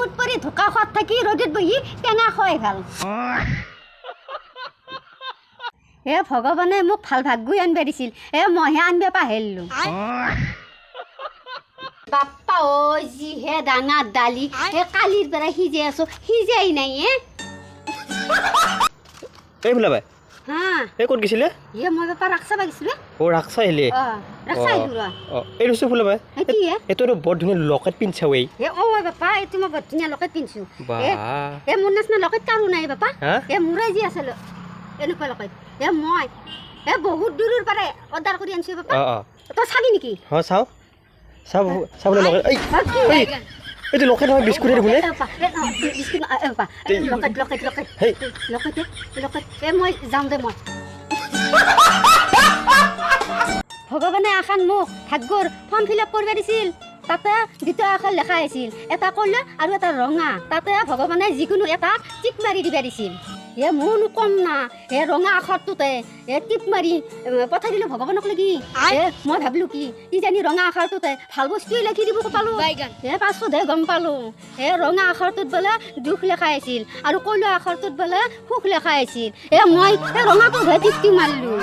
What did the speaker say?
নেমুত পৰি ধোকা খোৱাত থাকি ৰ'দত বহি টেঙা খোৱাই ভাল। হে ভগৱানে মোক ভাল ভাগ্যই আনিব দিছিল, হে মইহে আনিব পাহৰিলো। বাপ্পা ঐ, যিহে ডাঙৰ দালি, হে কালিৰ পৰা সিজাই আছো, সিজাই নাই হে। এই ভোলাবাই। হা। এই ক'ত গৈছিলে? হে মই বাপা ৰাস চাব গৈছিলো। অ', ৰাস চাই আহিলে? অ, ৰাস চাই আহিলো ৰ। অ', এই ৰচোন ভোলাবাই। হে কি হে? এইটো বৰ ধুনীয়া লকেট পিন্ধছা ঐ। হে অ বাপা, এইটো মই বৰ ধুনীয়া লকেট পিন্ধছো। বাহ। হে মোৰ নিচিনা লকেট কাৰো নাই বাপা। হা? হে মোৰে যি আছে এনেকুৱা লকেট। হে মই হে বহুত দূৰৰ পৰাই অৰ্ডাৰ কৰি আনিছো বাপা। অ অ তই চাবি নেকি? হয়, চাওঁ চাওঁ চাওঁ বোলে লকেট। এই এই, এইটো লকেট নহয়, বিস্কুটহে দেখোন। এ বাপা, এ নহয়, বিস্কুট নহয়, এ বাপা, এ লকেট লকেট লকেট। হেই। Locket, locket. এ মই যাওঁ দে মই। ভগৱানে আখান মোক ভাগ্যৰ ফৰ্ম ফিল আপ কৰিব দিছিল, তাতে দুটা আখৰ লেখা আছিল, এটা ক'লা আৰু এটা ৰঙা। তাতে ভগৱানে যিকোনো এটা টিক মাৰি দিব দিছিল। হে মোৰনো কম না, হে ৰঙা আখৰটোতে হে টিপ মাৰি পঠাই দিলোঁ ভগৱানক লাগি। হে মই ভাবিলোঁ কি কিজানি ৰঙা আখৰটোতে ভাল বস্তুৱে লিখি দিব পালোঁ। হে পাছতহে গম পালোঁ, হে ৰঙা আখৰটোত বোলে দুখ লেখা আছিল আৰু ক'লা আখৰটোত বোলে সুখ লেখা আছিল। হে মই সেই ৰঙাটোতহে টিপটো মাৰিলোঁ।